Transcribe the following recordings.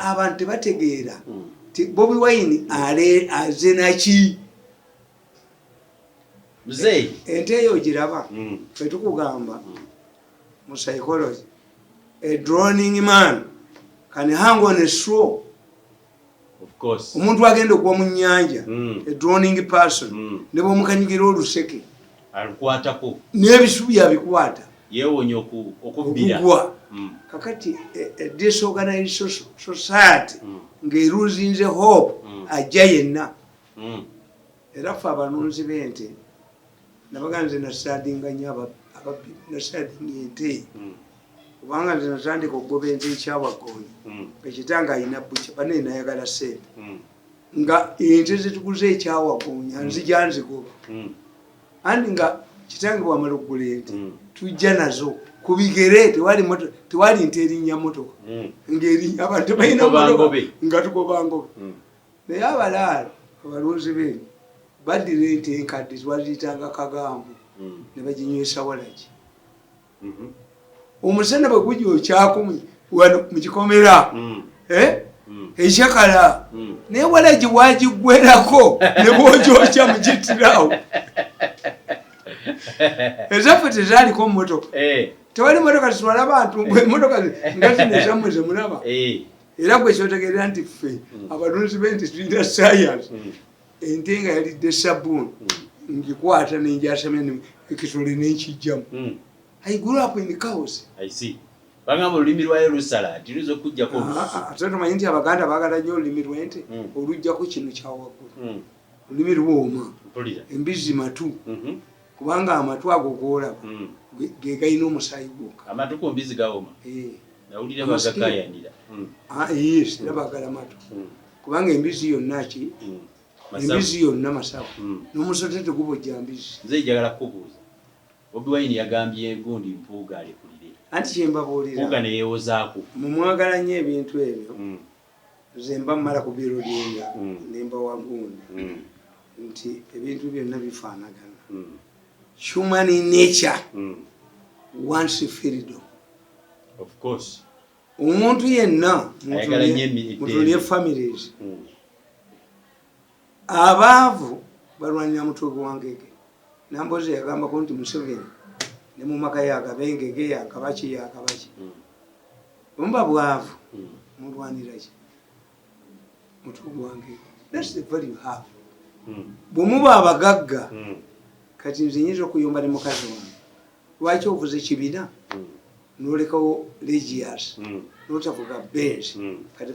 Abantu tebategeera ti Bobi Wine ale aze naki. Muzeeyi. Ente eyo ogiraba? Fe tukugamba mu psychology, a drowning man can hang on a straw. Of course. Omuntu agenda okuwa mu nyanja, a drowning person, ne bwomukanyigira oluseke, alukwatako. N'ebisubi abikwata. Yeewonya okubbira. Okugwa. Kakati a disorganized society ng'eruzinze hope, ajja yenna. Era ffe abalunzi b'ente nabaga, nze nasadinga nnyo ababbi, nasadinga ente, kubanga nze natandika okugoba ente ekyawaggoonya, ekitange alina bukya bane nayagala sente, nga ente zetuguze ekyawagoonya nzija nzigoba. Andi nga kitange bwamala okugula ente, tujja nazo ku bigere, tewali nte erinnya motoka, ngaerinnya abantu tebalina Tugoba motoka, ngobe. Nga tugoba ngobe. Naye abalaalo abalunzi b'ente baddira ente enkadde, twaziyitanga kagambo, ne baginywesa walagi. Omusana bwe gujja okyakumi wano mu kikomera, eh? Ekyakala. Naye walagi wagigwerako ne bwogyokya mugitirawo. Ezaffe tezaaliko motoka. Tewali motoka zitwala bantu, emotoka nga zino ezammwe zemulaba. Era gwe kyotegeera nti ffe abalunzi b'ente tulina science. Ente nga yalidde sabbuuni, ngikwata nenjasamya ekitole nenkijjamu. I grew up in cows. I see. Bagamba olulimi lwayo lusala nti luyinza okuggyako olususu. Ah, ah, ate tumanyi nti Abaganda baagala nnyo olulimi lw'ente. Olujjako kino kyawaggulu, olulimi lwoma. Mpulira. Embizi matu, kubanga amatu ago golaba ge galina omusaayi gwokka. Amatu ku mbizi gawoma? Eh. Nawulira Amasikini. bagakayanira. Ah, yes, era baagala matu, kubanga embizi yonna ki, Masavu. embizi yonna masavu. N'omusota tegubojja mbizi. Nze njagala kukubuuza, Bobi Wine yagambye gundi Mpuuga alekulire. Anti kyembabuulira, Mpuuga ne yeewozaako. Mumwagala nnyo ebintu ebyo. Nze mba mmala kubirodinga, nembawa gundi, nti ebintu byonna bifaanagana. Human nature wants freedom. Of course. Omuntu yenna, Ayagala nnyo mutulye eddembe. Families, abaavu balwanira mutwe gwangege. Nambozi yagambako nti Museveni ne mumaka yagaba engege, yagabaki, yagabaki. Bwemuba bwavu, mulwanira ki? Mutwe gwangege. That's the value you have. Bwemuba abagagga, kati nze nyinza okuyomba ne mukazi wange, lwaki ovuze kibina, nolekawo Regius, notavuga Benz? Kati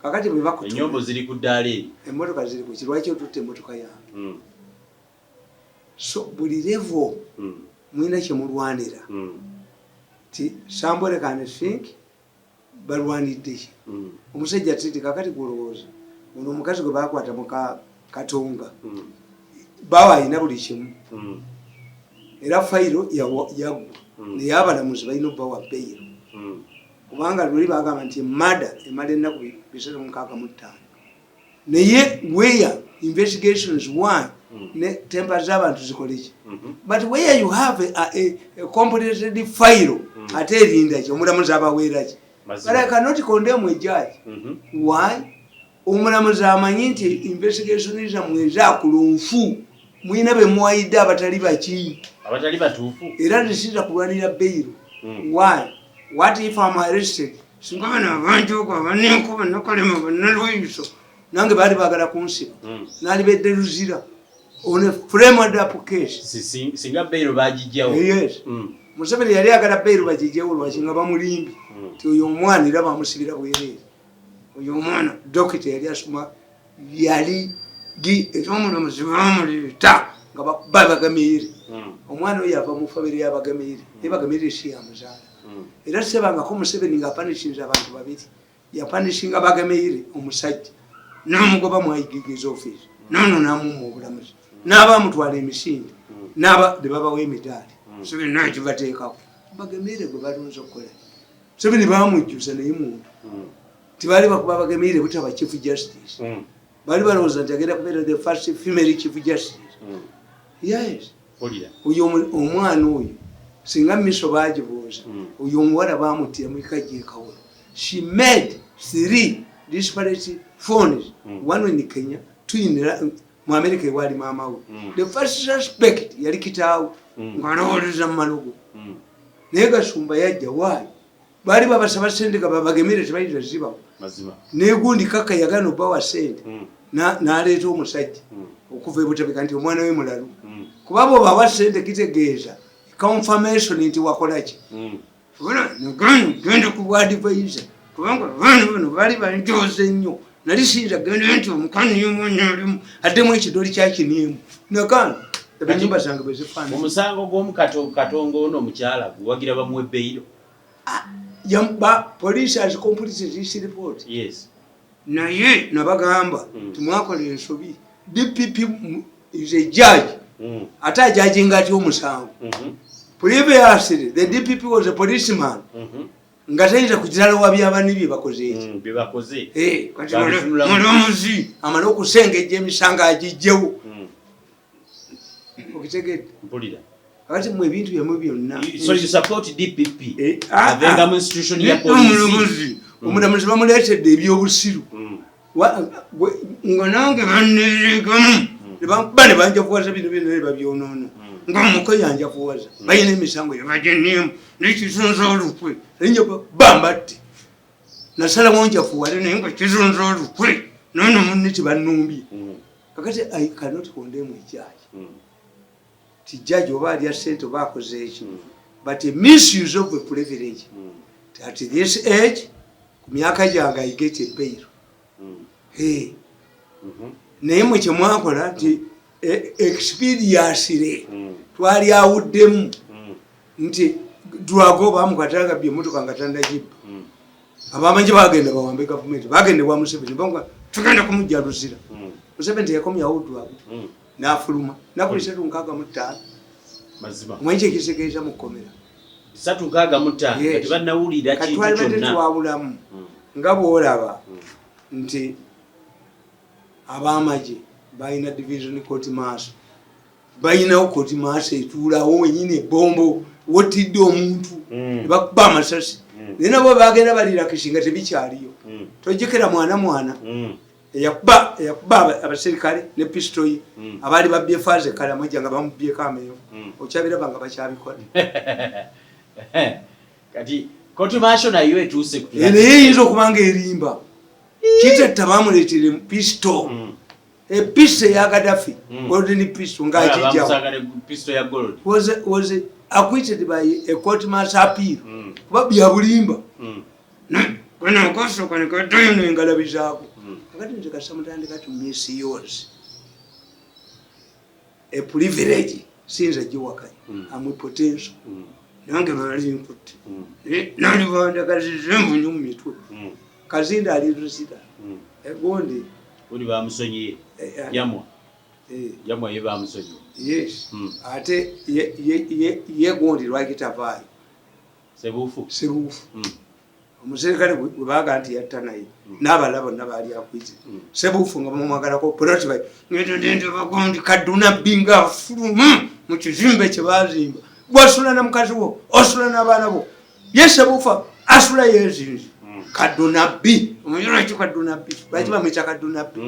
kakati bwe Ennyombo bakutuma, ziri ku ddaala eri. Emmotoka ziri kuki? Lwaki otutta emmotoka yange? So buli level mulina kyemulwanira. Ti somebody can think balwanidde ki? Omusajja titi kakati gulowooza ono omukazi gwe bakwata mu Katonga, bawa alina buli kimu, era fayiro yaggwa. Naye abalamuzi balina obbawa bail, kubanga luli bagamba nti mada emala ennaku 365, naye where investigations one, ne temper z'abantu zikoleki? But where you have a completed file, ate erinda ki? Omulamuzi abaweeraki? Mazima. But I cannot condemn a judge. Why? Omulamuzi amanyi nti investigation zammwe ezakulunfu, mulina bemuwayidde abatali baki. Abatali batuufu. Era nsiza kulwanira bail. Why? What if I'm arrested? Singa bano abantu abanenkuba nakalema banalwiso nange baali bagala kunsiba, nalibedde Luzira on a framed up case. Singa bail bagijjawo. Yes. Museveni yali agala bail bagijjewo. Lwaki? Nga bamulimbi ti oyo omwana era bamusibira bwereere. Oyo omwana dokita yali asoma, yali ekyomulamuzi bamuleeta nga babagamiire. Omwana oyo ava mu famire y'Abagamiire, naye Bagamiire si yamuzaala. Era sebangako Museveni nga apunishinze abantu babiri. Yapunishinga Bagamiire omusajja namugoba mu IGG's office, nono namumma obulamuzi, n'aba amutwala emisinde, n'aba ne babawa emidaali. Museveni nakibateekako. Bagamiire gwe balunze okukola, Museveni bamujjuza naye muntu. Tibaali bakuba Bagamiire butaba chief justice. Baali balowooza nti agenda kubeera the first female chief justice. Yes. Mpulira. Oyo omwana oyo singa miso bagibuuza, oyo omuwala bamuttira mukikajja ekawolo. She made Three disparate phones, one in Kenya, two in mu America ewali maama we. The first suspect yali kitaawe, ng'alowooleza mu malogo. Naye Gasumba yajja waayo, baali babasaba sente nga babagemere, tebayinza zibawo. Mazima. Negundi kaka yagana obbawa sente, n'aleeta omusajja okuva ebutabika nti omwana we mulalu. Kuba bwobawa sente kitegeeza confirmation nti wakolaki. Genda ku bwadvisor, kubanga abaana bano baali banjoze nnyo. Nali siyinza genda nti omukanimu addemu ekidoli kyakiniemu nagana ebinyumba zange bwe zifaanana. Omusango gw'omukato Katongo ono omukyala guwagira bamuwe beyiro. Police has completed this report. Yes. Naye nabagamba timwakola ensobi. DPP is a judge. Ate ajajinga atya omusango? Previously the DPP was a policeman, nga tayinza kugiralawa byabani bye bakoze eki. Bye bakoze. Eh, kati Babitunulamu. Mulamuzi amale okusengejja emisango agijjewo. Okitegedde? Mpulira. Kakati mwe ebintu byammwe byonna. So you support DPP Eh, ah, avenga ah. mu institution ya police? Omulamuzi, omulamuzi bamuleetedde ebyobusiru. Nga nange baneregamu nebakuba ne banjavuwaza bino byonna ne babyonoona, nga muko yanjavuwaza, balina emisango yabagenemu nekizunza olukwe erinnya bambatte. Nasalawo njafuwale, naye nga kizunza olukwe nono munne tibanumbye. Kakati I cannot condemn a judge. Ti judge oba alya sente oba akoze eki, but a misuse of a privilege. At this age, ku myaka gyange, I get a bail. Hey. Naye mwe kyemwakola nti expeditiously twali awuddemu nti Dwago bamukwatanga bye emotoka nga tandagibba. Abamanyi bagenda bawambe gavumenti, bagenda ewa Museveni, banga tugenda kumujja Luzira. Museveni teyakomyawo Dwago, n'afuluma naku 365. Mazima. Omanyi kyekitegeeza mu kkomera? 365 Yes. nga tebannawulira Kati kintu twali badde kyonna. twawulamu nga bwolaba nti abamagye balina division court martial, balinawo court martial etuulawo wenyini ebombo wotidde omuntu, nebakuba amasasi. Naye nabo bagenda balirakishi nga tebikyaliyo. Tojjukira mwana mwana eyakuba abaserikale ne pisto ye, abaali babbye faaza ekalamojja nga bamubyeko ameyo? Okyabiraba nga bakyabikola. Kati court martial nayo etuuse ku Naye eyinza okuba nga erimba kitetta bamuleetere pisto, episto eya Gadafi, golden pisto, ngaakijjawo. Bamusanga ne pisto ya gold. Was acquitted by a court martial appeal, kuba bya bulimba. Kasooka nekaddayo nengalabi zaako. Kakati nze kasamutandika to misuse a privilege, siyinza giwakanya. Am potential. Nange baali nkutte, nalibandagaziza envunyu mu mitwe. Kazinda ali Luzira. Egundi. Uli bamusonyiye. Yamwa. Yamwa ye bamusonyiye. Yes. Ate ye gundi lwaki tavaayo? Sebuufu. Sebuufu. Omuserikale gwe baga nti yatta naye n'abalala bonna baali akwize. Sebuufu nga bamumwagalako poloti bagundi Kaddunabbi nga afuluma mu kizimbe kye bazimba, gwasula na mukazi wo, osula n'abaana bo. Ye Sebuufu asula yezinzi. Kaddunabbi, omanyi lwaki Kaddunabbi, lwaki bamwita Kaddunabbi?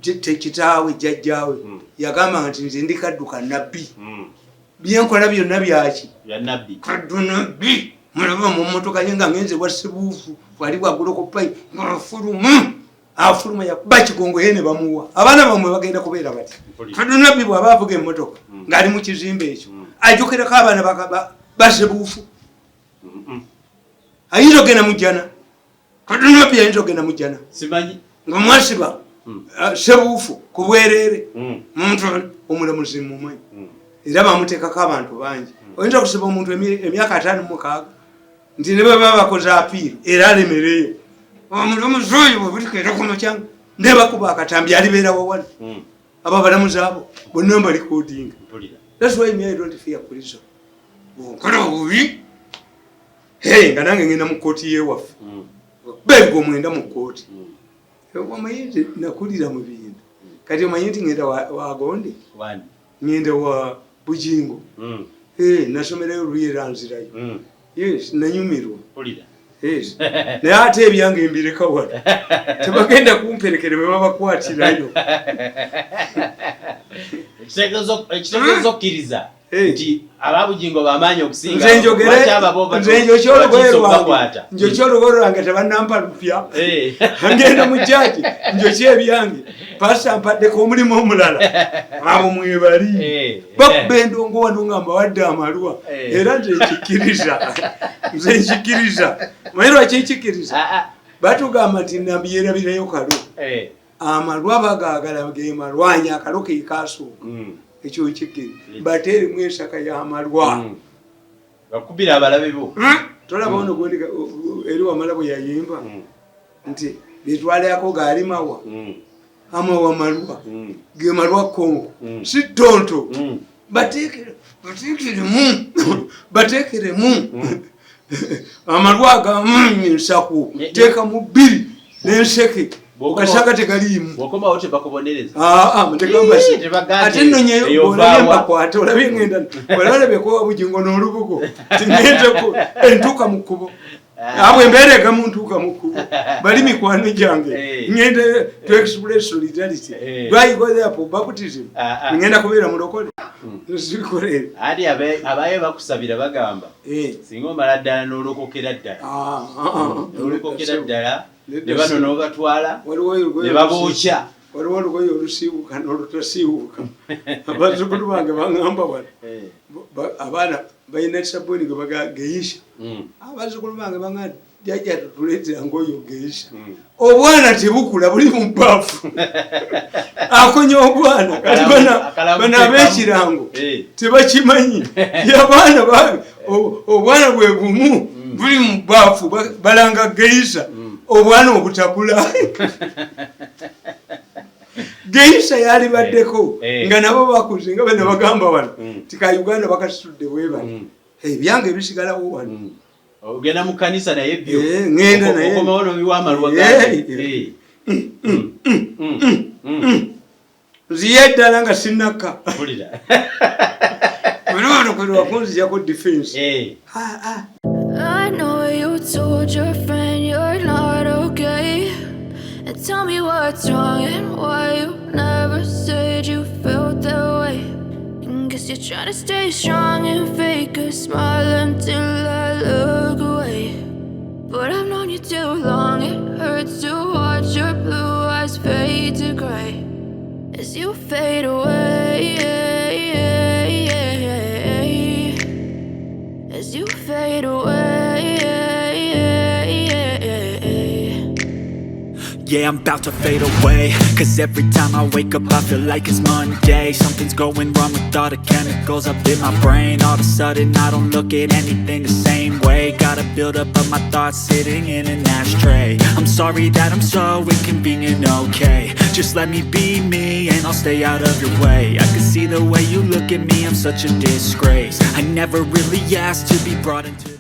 Tekitaawe jjajjaawe yagamba nti nze ndi kadduka nabbi. Byenkola byonna byaki? Bya nabbi. Kaddunabbi mulaba mu mmotoka ye nga ngenze wa Sebuufu wali wagulokopai ngaafuluma, afuluma yakuba kigongo ye ne bamuwa. Abaana bamwe bagenda kubeera bati. Mpulira. Kaddunabbi bw'aba avuga emmotoka ng'ali mu kizimbe ekyo, ajukirako abaana ba Sebuufu. Ayinza okgenda mujjana? Kaddunabbi ayinza okgenda mujjana? Simanyi. Nga mwasiba Sebuufu ku bwereere. Muntu omulamuzi mumanyi, era bamuteekako abantu bangi. Oyinza okusiba omuntu emyaka 56 nti ne baba bakoze appeal era alemereyo. Omulamuzi oyo bwebulikeera kuno kyange nebakuba akatambi alibeerawo wano. Abo abalamuzi abo bonna mbalikodinga. Mpulira. That's why me, I don't fear prison. Bwonkola obubi, hey, nga nange ngenda mu kooti yewaffe. Bebiga omwenda mu kooti. Omanyi nti nakulira mu bintu. Kati omanyi nti ngenda wa gonde? Wani? Ngenda wa Bujingo. Hey, nasomerayo luyera nzirayo. Yes, nanyumirwa. Mpulira. Yes. Naye ate ebyange mbireka wano, tebagenda kumperekere bwe babakwatirayo. Ekitegeeza okkiriza nti ababugingo bamaanyi okusinga. Nze njogere. Lwaki abo Nze njokya olugoye batiisa lwange. okubakwata? Njokya olugoye lwange, tebanampa lupya. Ngenda mu kyaki, njokya ebyange. Pasita mpaddeko omulimu omulala, abo mwebali. Bakuba endongo wano nga mbawadde amalwa. Era nze nkikkiriza, nze nkikkiriza. Manyi lwaki nkikkiriza? Ah, ah. Batugamba nti nambi yerabirayo kalo. Amalwa bagaagala ge malwanyi, akalo ke kasooka. Ekyo nkikkiriza. Bateeremu ensaka y'amalwa. Bakubira abalabe bo. Tolaba ono gundi eri wamala bwe yayimba nti betwalako gaali mawa, amawa malwa, ge malwa konko, si tonto. Bateekeremu, bateekeremu amalwa agamu ensaku. Teekamu bbiri n'enseke. Okasaka tegaliimu. Bw'okomawo tebakubonereza? Mutegambasi. Ii, tebagambye. Ate nonyeyo. Eyo Olabye vaawa. mbakwate, olabye ngenda, olabye bugingo n'olubugo tingendeko entuuka mu kkubo. Abo embeera egamu ntuuka mu kkubo, bali mikwano gyange. Ngenda to express solidarity. Do I go there for baptism? Ah, ah. Ngenda kubeera mulokole nzikolere. Ati abaye bakusabira, bagamba singa omala ddala n'olokokera ddala, n'olokokera ddala, ne bano n'obatwala Waliwo olugoye ne babookya. Waliwo olugoye olusiiwuka n'olutasiiwuka. Abazzukulu bange baŋŋamba wano, abaana balina sabbuuni gwe baga geisha. Abazzukulu bange baŋŋamba, jjajja tutuleetera ngaoyo geisha. Obwana tebukula, buli mu bbaafu, akonya obwana. Kati Akalamu bano tekamu. ab'ekirango tebakimanyi. Abaana obwana bwe bumu buli mu bbaafu, balanga geisha. Obwana obutakula, geisha yalibaddeko nga nabo bakuze nga bano bagamba wano ti ka Uganda bakasitudde bwe bati. Ebyange bisigalawo wano. Ogenda mu kanisa naye byo Ngenda naye. Okomawo n'obiwa amalwa gange. Nziye eddala nga sinnakka. Mpulira. Wakunzijako defense. Ah, ah. I know you told your friend you're not okay. And tell me what's wrong and why you never said you felt that way. And guess you're trying to stay strong and fake a smile until I look away. But I've known you too long, it hurts to watch your blue eyes fade to gray as you fade away. As you fade away. Yeah, I'm about to fade away. Cause every time I wake up I feel like it's Monday. Something's going wrong with all the chemicals up in my brain. All of a sudden I don't look at anything the same way. Gotta build up of my thoughts sitting in an ashtray. I'm sorry that I'm so inconvenient, okay. Just let me be me and I'll stay out of your way. I can see the way you look at me, I'm such a disgrace. I never really asked to be brought into